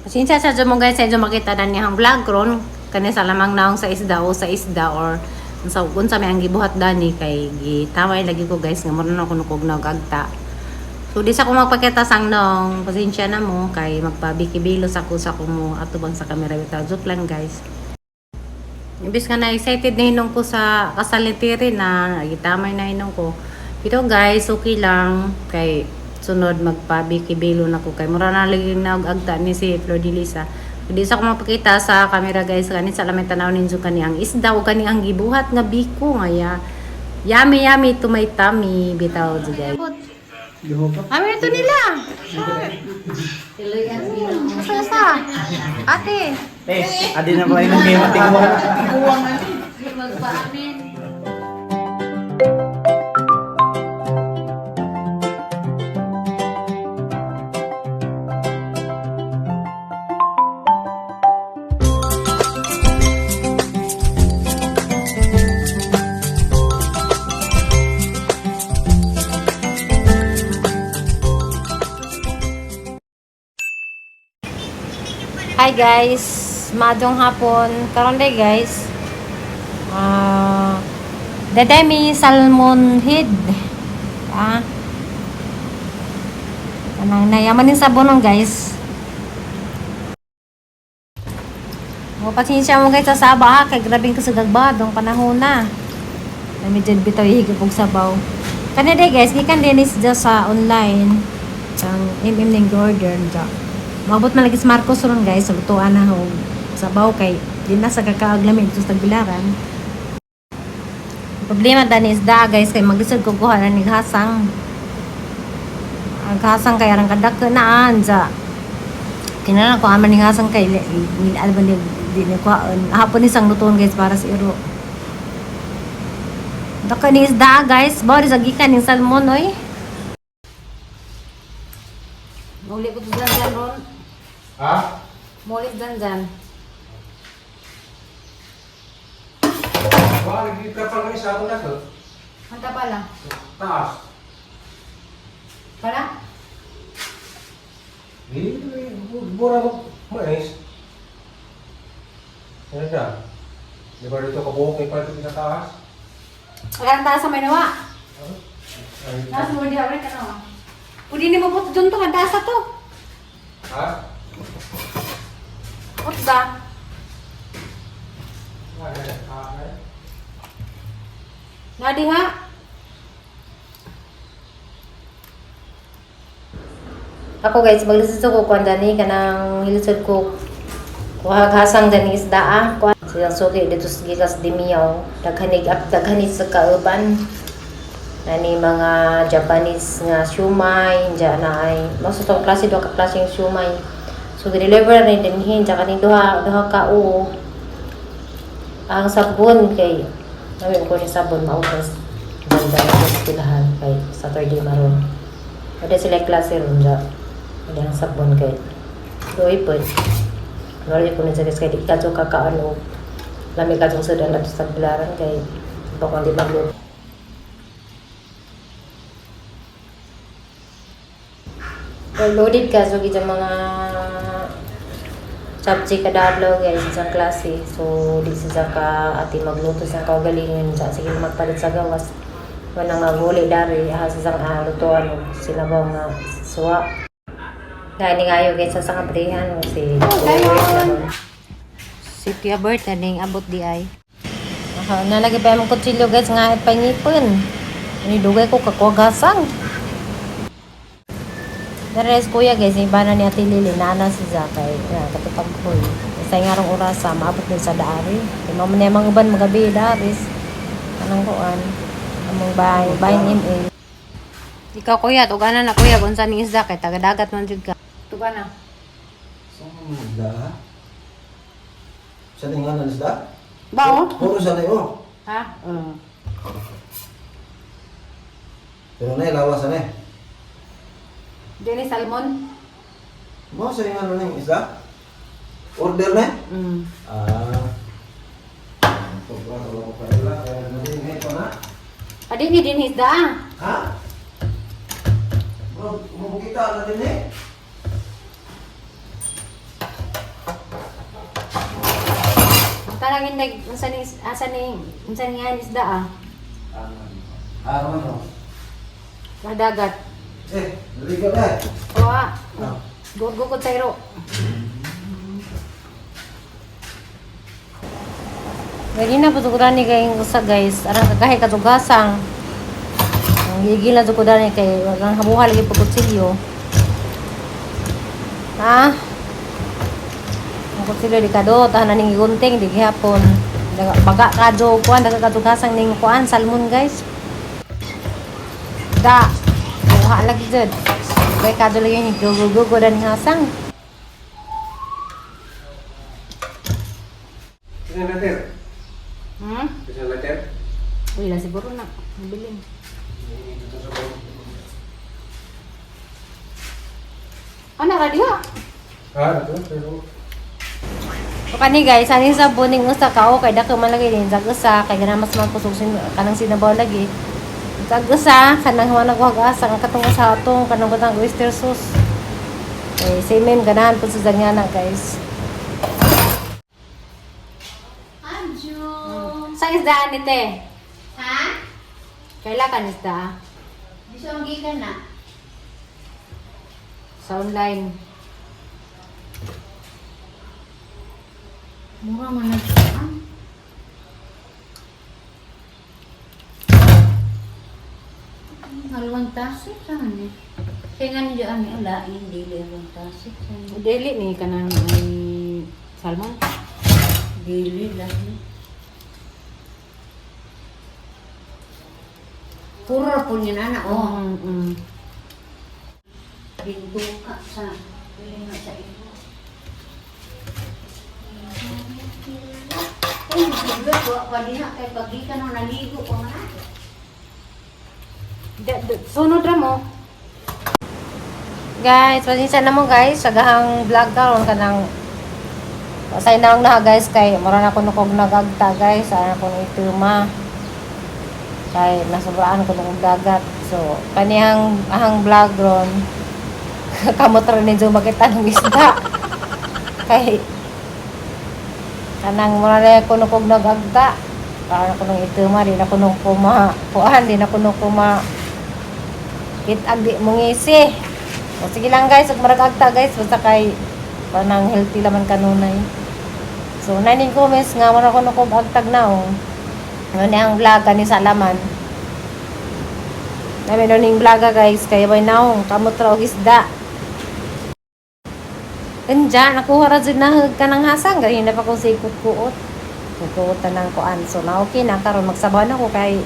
Pasensya sa mo guys, sa inyo makita na niya ang vlog ron. Kani sa lamang naong sa isda o sa isda or sa unsa may ang gibuhat dani kay gitamay lagi ko guys nga mura na kuno kog nagagta. So di sa ko magpakita sang nong, pasensya na mo kay magpabikibilos ako sa kumo atubang sa camera bitaw. Joke lang guys. Imbis nga na excited na hinong ko sa kasal ni Tiri na gitamay na hinong ko. Pero guys, okay lang kay sunod magpabikibilo na ko kay mura na lagi na og agta ni si Flor de Lisa. Di sa ko mapakita sa camera guys kani sa lamay tanaw ninyo kani ang isda o kani ang gibuhat nga biko nga ya. Yummy yummy to my tummy bitaw di guys. Amin ito nila. Asa sa? Ate. Eh, adi na pala yung game ating mo. Hi guys, madong hapon. Karon day guys. Ah, dadami salmon head. Ah. Kanang nayaman din sa bonong guys. Mo pasensya mo guys sa saba ha, kay grabing kasagagbadong panahon na. Nami dyan bitaw ihigop og sabaw. Kani day guys, gikan din is just sa online. Ang MM ning order dyan. Maabot man lagi si Marcos ron guys, sa lutuan na ho. Sabaw kay di na sa kakaag lami dito sa tagbilaran. Problema dani isda guys kay maglisod ko kuha na ni hasang. Ang hasang kay arang kadak na anja. Kinahanglan ko aman ni hasang kay ni alban ni di ni kuhaon. Hapon isang lutuan guys para sa iro. Dako ni isda guys, bawal sa gikan ning salmon oy. Muli ko to dyan ron. Ha? Mulis dyan dyan. Wah, lagi kapal kami sa ako na to. Hanta pala. Taas. Pala? Eh, bura mo. Mais. Ano na? Di ba dito kabuhok kay palito sa taas? Wala ang taas sa may nawa. Ay, Nasa mo di away ka nawa. Pwede ni mo po dun to, ang taas to. Ha? What ba? Nadi ha? Ako guys, maglisod ko kuan dani kanang hilisod ko kuha hasang dani isda ah. Kuha silang suki dito sa gikas Dimiyaw. Daghanig up daghanig sa kauban. Nani mga Japanese nga siomai, diya na ay mas itong klase duha ka klase yung siomai. So deliver na dinhin diya kaning duha duha ka o ang sabon kay namin ko ni sabon mautas ganda na sa eskwelahan kay Saturday maron. Wala sila klase ron dya. Wala ang sabon kay doy po. Wala ko na sa kay di ka kakaano. Lami ka sa sudan ato sa bilaran kay baka di magluto. Well, loaded ka so gid mga subject kada adlaw guys isang klase. So di sa ka ati magluto sa kaugalingon sa sige magpalit sa gawas. Wala nga guli dari ha sa isang lutuan og sila ba nga suwa. Gani ngayo guys sa kabrihan si Si Tia Berta ning abot di ay. Aha, nalagi pa yung kutsilyo guys nga pangipon. Ni dugay ko kakuwagasang. Dares kuya guys, iba na ni Ate Lily, nana si Zakay, na katupaghoy. Sa nga rong orasa, maabot din sa daari. Di mo man mga uban magabi daris. Anong kuan? Among bahay, bahay ML. Ikaw kuya, tugana na kuya, kung saan isda kay taga dagat man jud ka. Tugana. Saan ang isda ha? Sa tingan ng isda? Bao? Puro sa tayo. Ha? Oo. Pero na lawas na eh. Jenny salmon? Mo sa tingan ng isda? Order na? Ah. Wala ko pa ila. Kaya na din ito na. Adi ni din isda. Ha? Bro, mo kita na din eh. Kang indag unsa ni asa ni unsa ni nga isda ah? Ano no? Sa dagat. Eh, naligo na. O ah. Ah. Gugukod sa iro. Gani na po ni kay usa guys. Arang kagahi katugasang. Ang gigil na ko dani kay walang habuha lagi po kutsilyo. Ha? Ang kutsilyo di kado, tahan na ning gunting di gihapon. Baga kadyo kuan daga katugasang ning kuan salmon guys. Da. Kuha lagi jud. Kay kadyo lagi ni gugugugo dan hasang. Isa letter. Hmm? Isa letter. Uy, la siguro na. Nabilin. Ano ra diha? Ah, ito. Pero O kani guys, ani sa buning usa ka o kay dako man lagi din jag usa kay gana mas man kusog sin kanang sinabaw lagi. Jag usa kanang human nagwag asa ang katong usa atong kanang butang oyster sauce. Kay si ma'am ganahan pud sa nga na guys. Anjo. Sa isdaan ni te. Ha? Kaila ka ni isda? Biso ang gikan na. Sa online. Mura man na siya. Halwang tasik sa ni. Kaya nga niyo ani alain dili halwang tasik sa ni. Dili ni kanang ay salmon. Dili lahi. Puro po niya na oh. Binduka sa nga sa imo. Uy, siguro ko pa diha kay pagikan no naligo ko man. Sunod ra mo. Guys, pasensya na mo guys. Sa gahang vlog karon kanang pasay na ang na guys kay mura na kuno kog nagagta guys. Ana ko ituma. Kay nasubraan ko nung dagat. So, kanihang ahang vlog ron kamot ra ninyo makita ng isda. Kay kanang mura na kuno kog nagagta. Para na kuno ituma di na kuno kuma kuan di na kuno kuma kitag di mong isi. O sige lang guys, ug marag-agta guys basta kay panang healthy laman kanunay. So naning comments nga mura kuno kog agtag na oh. Ano ang vlog kani sa laman. Namin no ning vlog guys kay way naong kamot ra og isda. Anja, nakuha ra jud na kanang hasang gani na pa ko sa kuot. Kuot na ng kuan. So na okay na karon magsabaw na ko kay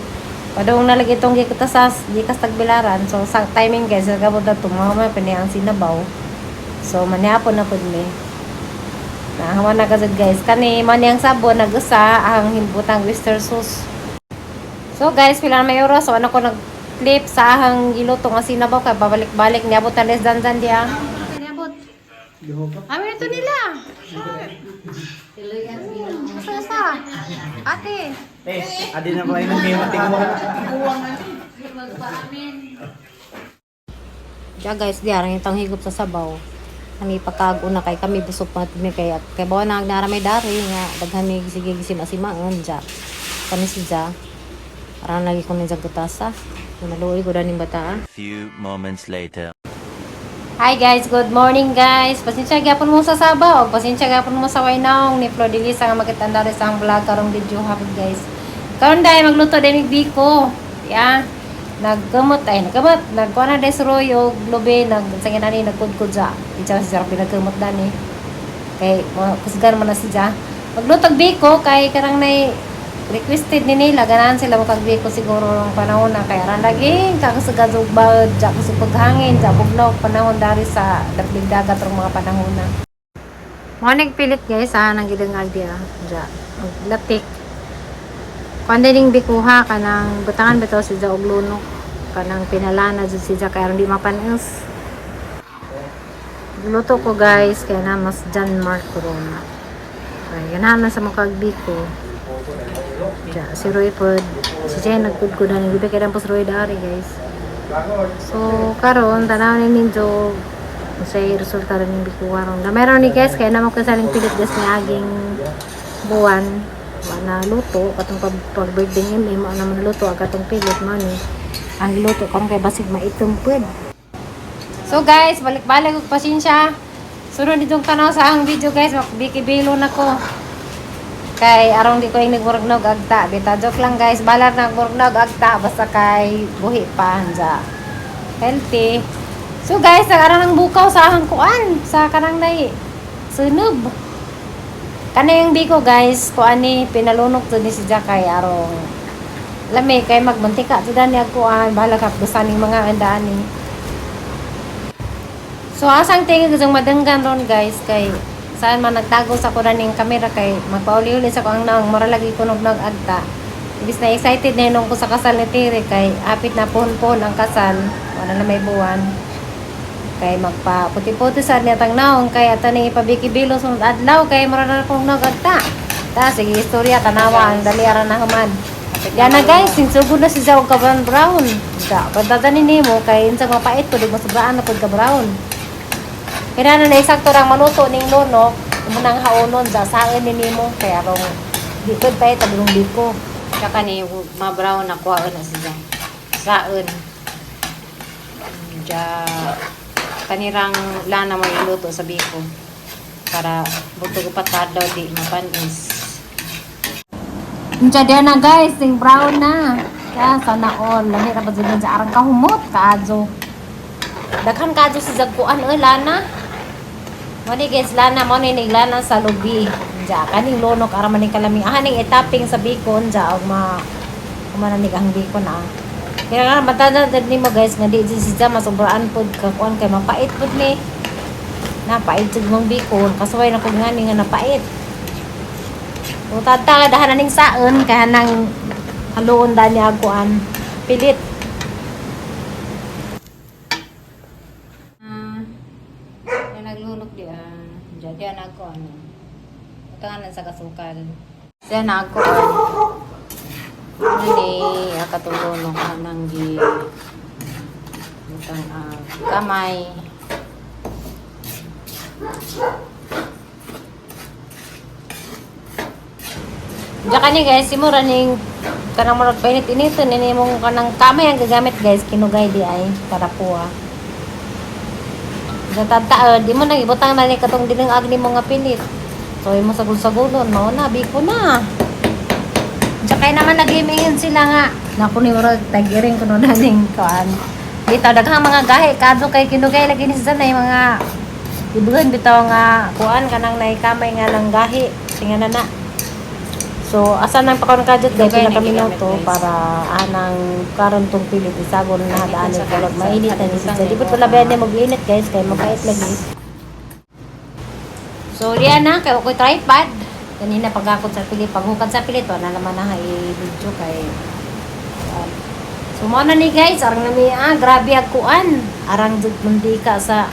padung na lagi itong gikatasas gikas tagbilaran. So sa timing guys, nagabot na tumama pa niya ang sinabaw. So maniapon na pud mi. Nahawa na kazad guys. Kani man niyang sabon nagusa ang himbutang oyster sauce. So guys, pila na may oras. So ano ko nag-clip sa ahang giluto nga sinabaw kay babalik-balik niabot na des dandan diya. Niabot. Amin ito nila. Asa asa? Ate. Eh, adi na pala yung may matingwa. Ya guys, di arang itang higop sa sabaw. Kami pagkag una kay kami busog pa mi kay at kay bawa na nara may dari nga daghan mi sige gisima-simaon ja. Kami si ja. Arang lagi ko ni jagutasa. Naluoy ko daning bata. Few moments later. Hi guys, good morning guys. Pasensya gyapon mo sa sabaw, pasensya gyapon mo sa waynong ni Flor de Lisa nga makitanda rin sa ang vlog karong video hapon guys. Karon dai magluto dai mig biko. Ya. Nagkamot ay nagkamot, nagkuha na dai sa Roy og lubi nag sa ginani nagkudkod sa. Itsa si Sarap nagkamot dani. Kay kusgan man na si Ja. Magluto og biko kay karang nay requested ni nila ganahan sila mo kag biko siguro ng panahon na kay aran lagi kakasugad og baod ja kusog paghangin ja bugnaw panahon dari sa daplig dagat rong mga panahon na. Mo nagpilit guys ah nang gilang agdi ah ja latik. Kuan ning bikuha kanang butangan bitaw si ja og lunok kanang pinalana jud si ja kay aron di mapanis. Luto ko guys kay na mas John Mark ron. Ay ganahan man sa mga biko. Ja, si Roy pod. Si Jen nagkudkod na ni kay po si Roy dari guys. So karon tanaw ni ninyo unsay resulta rin yung bikuha ron. Na meron ni guys kay naman ko saling pilit guys ni aging buwan. Wa na luto katong pag birthday ni mo na man luto ang katong pilit man ni. Ang luto karon kay basig maitom pud. So guys, balik-balik og pasensya. Sunod ditong tanaw sa ang video guys, makbikibilo na ko. Kay arong di ko inig murag nog agta. Bita joke lang guys, balar na murag nog agta basta kay buhi pa anja. Healthy. So guys, nag-aral ng bukaw sa ahang kuan sa kanang nay sunob. Kanang biko guys, kuan ni pinalunok to ni si Jakay arong lami kay magmuntika to dani ag kuan bahala ka gusto ning mga andaan ni. So asang tingin ko madanggan ron guys kay saan man nagtago sa kuan ning kamera kay magpauli-uli sa kuang naong mura lagi kunog nag agta. Ibis na excited na nung ko sa kasal ni Tiri kay apit na pohon-pohon ang kasal, wala na may buwan kay magpa puti-puti sa niya tang naong kay ato ning ipabiki-bilo sunod adlaw kay mura na kong nagagta. Ta sige istorya tanawa ang dali ara na human. Yan na guys, sinsugod na si Zao ka brown brown. Da, pagdadani nimo kay unsa mapait ko di mo sobraan na pud ka brown. Kaya na na eksakto rang maluto ning lunok, imo nang haonon da saen ni nimo kay arong di pud pait adong biko. Tsaka ni ma-brown na kuha na siya. Saen. Ja, kanirang lana mo iluto sa biko para butog upat ka adlaw di mapanis. Unsa diyan na guys, ting brown na. Kaya sana all lami ra ba jud sa arang kahumot kaadyo. Daghan kaadyo sa jagkuan oy lana. Mo ni guys lana mo ni lana sa lubi. Unsa kaning lunok ara man ni kalami. Ah ning itaping sa biko unsa og ma kumana ni ang biko na. Kaya nga matanda ni mo guys nga di jud siya masobraan pod ka kuan kay mapait pod ni. Napait jud mong biko kasuway na kog ngani nga napait. O tata dahan ning saon kay nang haluon dani ang kuan pilit. Ah, naglunok di ah. Jadi anak ko ano. Utangan sa kasukal. Siya na ako ano. Ano ni akatulunok anang gi butang ah, kamay. Diyan ka ni guys, simura ning kanang murag painit initon ini mong kanang kamay ang gagamit guys kinugay di ay para po ah. Gatata, di mo nang ibutang na ni katong dinengag ni mga pilit. So imo sagol-sagolon mao na biko na. Diyan kay naman nag-imingon sila nga. Naku ni murag tagiring kuno na ning kuan. Bitaw daghang mga gahi kadto kay kinugay lagi ni sa nay mga ibuhan bitaw nga kuan kanang nay kamay nga nang gahi. Tingnan na na. So, asa nang pakon kadjot guys, Dugay pila na ka gigamit, minuto guys. para anang karon tong pilit isagol na hadaan Sa ni kulog mainit na ni sa siya. Di pud pala ba mo init guys kay mapait lagi. So, diyan na kay ako'y tripod. Kanina pagakot sa pilit, paghukad sa pilit wala naman na i-video kay so mo na ni guys, arang nami ah grabe ang kuan. Arang jud mundika sa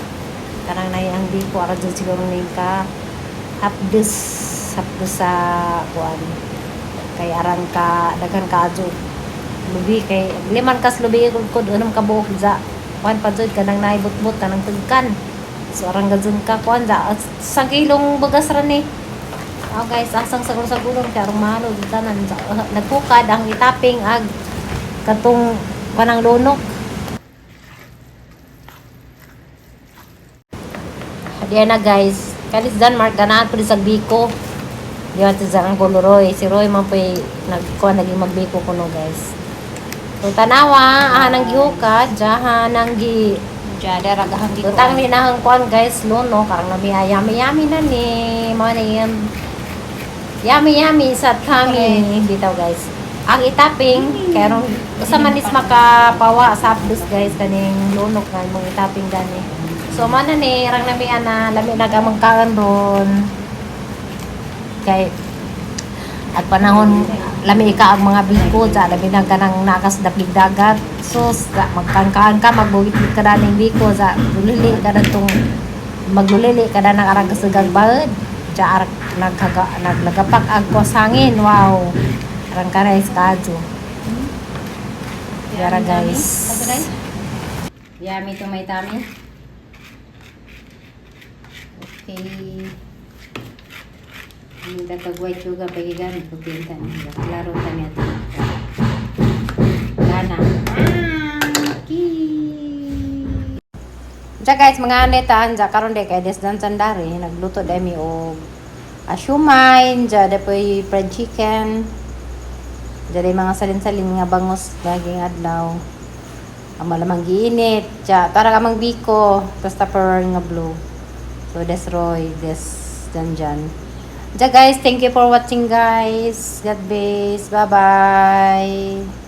kanang nay ang biko arang jud siguro ning ka hapdos hapdos sa kuan kay arang ka daghan ka adyo lubi kay liman kas lubi kud kud unom ka buok za kuan pa jud kanang naibot-bot kanang tugkan so arang gajud ka kuan za sa kilong bagas ra ni. Oh guys, asang sagol-sagolon kay arang mahalo jud tanan za nagkukad ang itaping ag katong kanang lunok. Diyan na guys. Kalis Denmark, ganahan po sa Biko. Di ba sa ang Roy. Si Roy man po nagkuha, naging magbiko ko no guys. So tanawa, aha nang gihuka, jaha nang gi Jada ragahang So tang linahang kuan guys, luno, karang nami ah, yummy yummy na ni. Mga na yan. Yummy yummy sa tummy. Bitaw guys. Ang itaping, karon usa man is makapawa sa hapdos guys kaning lunok nga imong itaping gani. So man na ni rang nami ana lami nagamang kaon ron. Kay at panahon lami ka ang mga biko sa lami na kanang nakas dapig dagat so sa magkankaan ka magbuwit ka daning biko sa lulili ka na tong maglulili ka na ng arang kasugang baod sa arang naghaga naglagapak ang kosangin wow arang karais kadyo yara guys. Yummy to my tummy. Okay. Ang tatag white sugar pa gigamit pagpinta niya. Klaro ta niya ito. Gana. Ah, ja guys, mga aneta anja karon day kay des dan sandari nagluto day mi og siomai, ja dapoy fried chicken. Ja day mga salin-salin nga bangos laging adlaw. Amo lamang giinit. Ja tara ka mang biko, tas tupperware nga blue. So des Roy, des Janjan. Ja guys, thank you for watching, guys. God bless. Bye-bye.